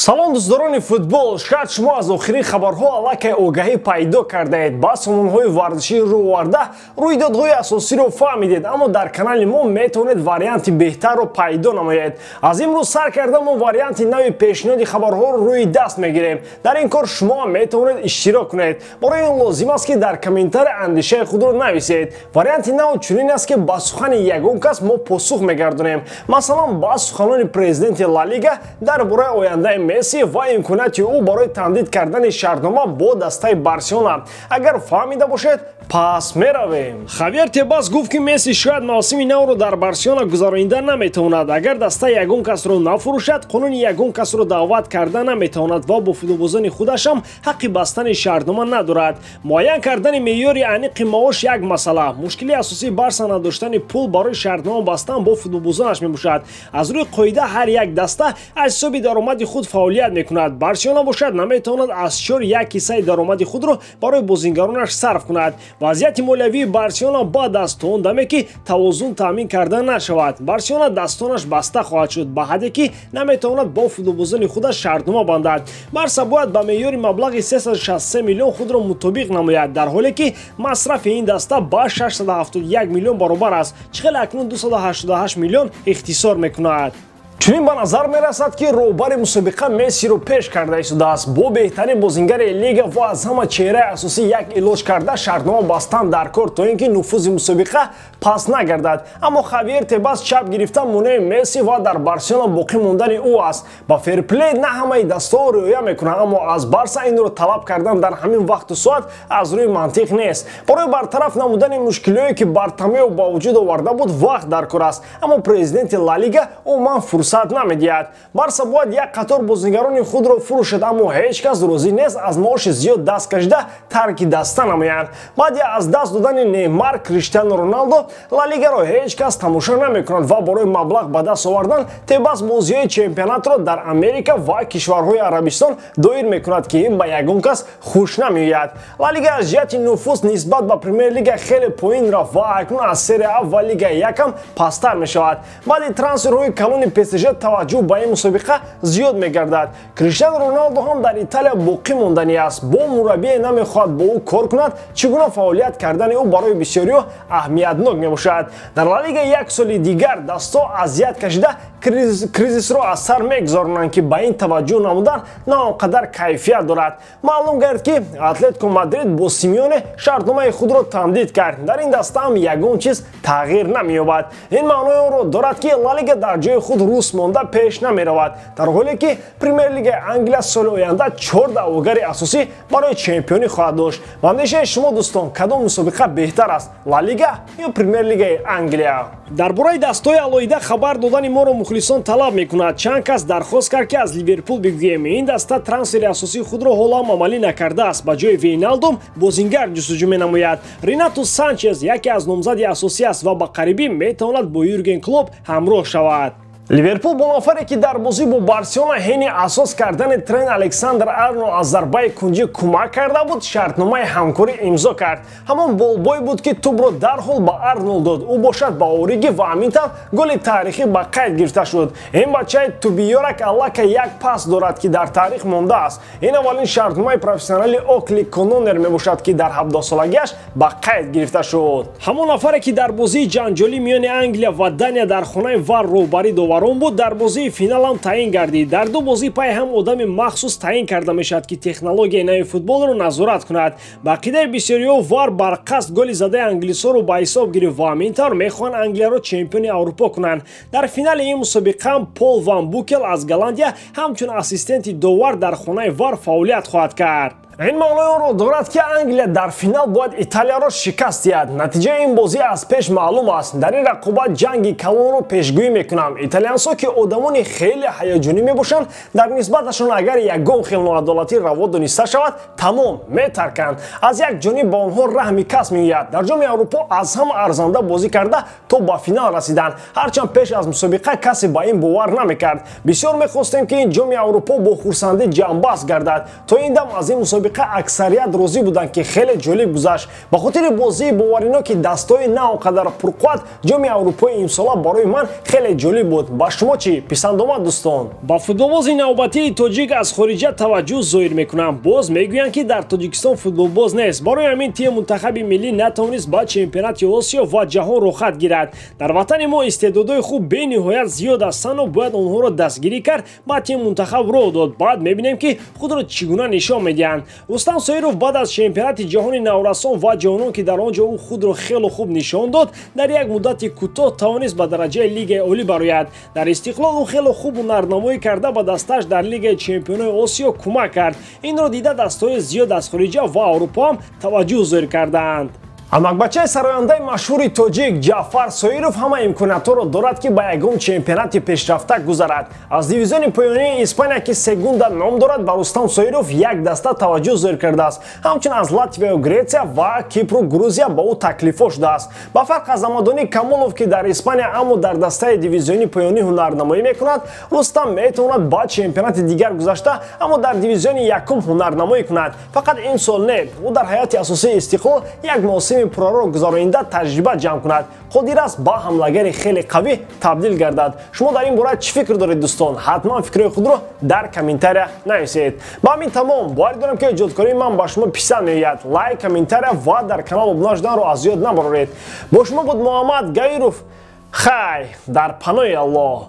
Салом, дӯстдорони футбол! Шояд шумо аз охирин хабарҳо аллакай огаҳӣ пайдо кардаед, ба сомонҳои варзишӣ рӯ оварда, рӯйдодҳои асосиро фаҳмидед, аммо дар канали мо метавонед варианти беҳтарро пайдо намоед. Аз имрӯз сар карда мо варианти нави пешниҳоди хабарҳоро рӯи даст мегирем. Дар ин кор шумо метавонед иштирок кунед. Барои ин лозим аст, ки дар комментария андешаи худро нависед. Варианти нав чунин аст, ки ба сухани ягон кас мо посух мегардонем. Масалан, ба суханони президенти Ла Лига дар бораи ояндаи Месси ва имконияти ӯ барои тамдид кардани шартнома бо дастаи Барселона. Агар фаҳмида бошед, пас меравем. Хавьер Тебас гуфт, ки Месси шояд мавсими навро дар Барселона гузаронида наметавонад. Агар даста ягон касро нафурӯшад, қонуни ягон касро даъват карда наметавонад ва бо футболбозони худашам ҳаққи бастани шартнома надорад. Муайян кардани меъёри аниқи маош як масъала. Мушкили асосии Барса надоштани пул барои шартнома бастан бо футболбозонаш мебошад. Аз рӯи қоида ҳар як даста аз ҳисоби даромади худ фаъолият мекунад. Барселона бошад, наметавонад аз чор як ҳиссаи даромади худро барои бозингаронаш сарф кунад. Вазъияти молиявии Барселона бад аст, то он даме ки тавозун таъмин карда нашавад. Барселона дастонаш баста хоҳад шуд, ба ҳадде ки наметавонад бо футболбозони худаш шартнома бандад. Барса бояд ба меъёри маблағи 363 миллион худро мутобиқ намояд, дар ҳоле ки масрафи ин даста ба 671 миллион баробар аст, чӣ хеле акнун 288 миллион ихтисор мекунад. Чунин ба назар мерасад, ки роҳбари мусобиқа Мессиро пеш карда истодааст. Бо беҳтарин бозингари лига ва аз ҳама чеҳраи асосӣ як илоҷ карда шартнома бастан дар кор, то ин ки нуфузи мусобиқа пас нагардад. Аммо Хавьер Тебас чап гирифта монеи Месси ва дар Барселона боқӣ мондани ӯ аст. Ба ферплей на ҳамаи дастаҳо риоя мекунанд, аммо аз Барса инро талаб кардан дар ҳамин вақту соат аз рӯи мантиқ нест. Барои бартараф намудани мушкилиҳое, ки Бартомео ба вуҷуд оварда буд, вақт дар кор аст, аммо президенти Ла Лига умуман фурсат намедиҳад. Барса бояд як қатор бозингарони худро фурӯшад, аммо ҳеҷ кас розӣ нест аз маоши зиёд даст кашида тарки даста намоянд. Баъди аз даст додани Неймар, Криштиану Роналдо, Ла Лигаро ҳеҷ кас тамошо намекунад ва барои маблағ ба даст овардан Тебас бозиҳои чемпионатро дар Америка ва кишварҳои Арабистон доир мекунад, ки ин ба ягон кас хуш намеояд. Ла Лига аз ҷиҳати нуфуз нисбат ба Премер-лига хеле поин рафт ва акнун аз Серия А ва Лигаи якам пасттар мешавад. Баъди трансферҳои калони ПСЖ таваҷҷӯҳ ба ин мусобиқа зиёд мегардад. Криштиану Роналдо ҳам дар Италия боқӣ монданӣ аст. Бо мураббие намехоҳад бо ӯ кор кунад, чӣ гуна фаъолият кардани ӯ барои бисёриҳо аҳамиятнок мебошад. Дар Ла Лига як соли дигар дастҳо азият кашида кризисро аз сар мегузаронанд, ки ба ин таваҷҷӯҳ намудан на он қадар кайфият дорад. Маълум гардид, ки Атлетико Мадрид бо Симеоне шартномаи худро тамдид кард. Дар ин даста ҳам ягон чиз тағйир намеёбад. Ин маънои онро дорад, ки Ла Лига дар ҷои худ рус монда пеш намеравад, дар ҳоле ки Премер-лигаи Англия соли оянда чор даъвогари асосӣ барои чемпионӣ хоҳад дошт. Ба андешаи шумо, дӯстон, кадом мусобиқа беҳтар аст, Ла Лига ё Премер-лигаи Англия? Дар бораи дастҳои алоҳида хабар додани моро мухлисон талаб мекунад. Чанд кас дархост кард, ки аз Ливерпул бигӯем. Ин даста трансфери асосии худро ҳоло ҳам амалӣ накардааст. Ба ҷои Вейналдум бозингар ҷустуҷӯ менамояд. Ренато Санчес яке аз номзади асосӣ аст ва ба қарибӣ метавонад бо Юрген Клоп ҳамроҳ шавад. Ливерпул бо нафаре, ки дар бозӣ бо Барселона ҳини асос кардани Трент Александр Арнолд аз зарбаи кунҷӣ кӯмак карда буд, шартномаи ҳамкорӣ имзо кард. Ҳамон болбой буд, ки тӯбро дарҳол ба Арнолд дод, ӯ бошад ба Ориги, ва ҳамин тавр голи таърихӣ ба қайд гирифта шуд. Ин бачаи тубиёрак аллакай як пас дорад, ки дар таърих мондааст. Ин аввалин шартномаи профессионали Окли Кононер мебошад, ки дар 17-солагиаш ба қайд гирифта шуд. Ҳамон нафаре, ки дар бозии ҷанҷолӣ миёни Англия ва Дания дар хонаи ВАР роҳбарӣ доварон буд, дар бозии финал ҳам таъин гардид. Дар ду бозӣ пай ҳам одами махсус таъин карда мешавад, ки технологияи нави футболро назорат кунад. Ба ақидаи бисёриҳо, ВАР барқасд голи задаи англисҳоро ба ҳисоб гирифт ва ҳамин тавр мехоҳанд Англияро чемпиони Аврупо кунанд. Дар финали ин мусобиқа ҳам Пол ван Букел аз Голландия ҳамчун ассистенти довар дар хонаи ВАР фаъолият хоҳад кард. Ин маънои онро дорад, ки Англия дар финал бояд Италияро шикаст диҳад. Натиҷаи ин бозӣ аз пеш маълум аст. Дар ин рақобат ҷанги калонро пешгӯӣ мекунам. Италиянсо, ки одамони хеле ҳаяҷонӣ мебошанд, дар нисбаташон агар ягон хел ноадолатӣ раво дониста шавад, тамом, метарканд. Аз як ҷониб ба онҳо раҳми кас меояд. Дар Ҷоми Аврупо аз ҳама арзанда бозӣ карда то ба финал расиданд, ҳарчанд пеш аз мусобиқа касе ба ин бовар намекард. Бисёр мехостем, ки ин Ҷоми Аврупо бо хурсандӣ ҷамъбаст гардад. То ин дам аз ин мусобиқа Мусобиқа аксарият розӣ буданд, ки хеле ҷолиб гузашт. Ба хотири бозии бовариноки дастҳои на он қадар пурқувват, Ҷоми Аврупои имсола барои ман хеле ҷолиб буд. Ба шумо чӣ писанд омад, дӯстон? Ба футболбози навбатии тоҷик аз хориҷа таваҷҷӯҳ зоҳир мекунам. Боз мегӯянд, ки дар Тоҷикистон футболбоз нест. Барои ҳамин тими мунтахаби миллӣ натавонист ба чемпионати Осиё ва ҷаҳон роҳхат гирад. Дар ватани мо истеъдодҳои хуб бениҳоят зиёд ҳастанду бояд онҳоро дастгирӣ кард, ба тими мунтахаб роҳ дод. Баъд мебинем, ки худро чӣ гуна нишон медиҳанд. Рустам Соиров баъд аз чемпионати ҷаҳони наврасон ва ҷавонон, ки дар он ҷо ӯ худро хело хуб нишон дод, дар як муддати кӯтоҳ тавонист ба дараҷаи Лигаи олӣ барояд. Дар Истиқлол ӯ хело хуб ҳунарнамоӣ карда, ба дастааш дар Лигаи чемпионои Осиё кӯмак кард. Инро дида дастҳои зиёд аз хориҷа ва Аврупо ҳам таваҷҷӯҳ зоҳир кардаанд. Амакбачаи сарояндаи машҳури тоҷик Ҷаъфар Соиров ҳама имкониятҳоро дорад, ки ба ягон чемпионати пешрафта гузарад. Аз дивизиони поёнии Испания, ки Сегунда ном дорад, ба Рустам Соиров як даста таваҷҷӯҳ зоҳир кардааст. Ҳамчунин аз Латвияю Гретсия ва Кипру Грузия ба ӯ таклифҳо шудааст. Ба фарқ аз Амадонӣ Камолов, ки дар Испания, аммо дар дастаи дивизиони поёнӣ ҳунарнамоӣ мекунад, Рустам метавонад ба чемпионати дигар гузашта, аммо дар дивизиони якум ҳунарнамоӣ кунад. Фақат имсол не, ӯ дар ҳайати асосии Истиқлол як мавсими пурраро гузаронида таҷриба ҷамъ кунад. Қодир аст ба ҳамлагари хеле қавӣ табдил гардад. Шумо дар ин бора чӣ фикр доред, дӯстон? Ҳатман фикрҳои худро дар комментария нависед. Ба ҳамин тамом. Боварӣ дорам, ки эҷодкории ман ба шумо писанд меояд. Лайк, комментария ва дар канал обуна шуданро аз ёд набароред. Бо шумо буд Муҳаммад Гаиров. Хай, дар паноҳи Аллоҳ.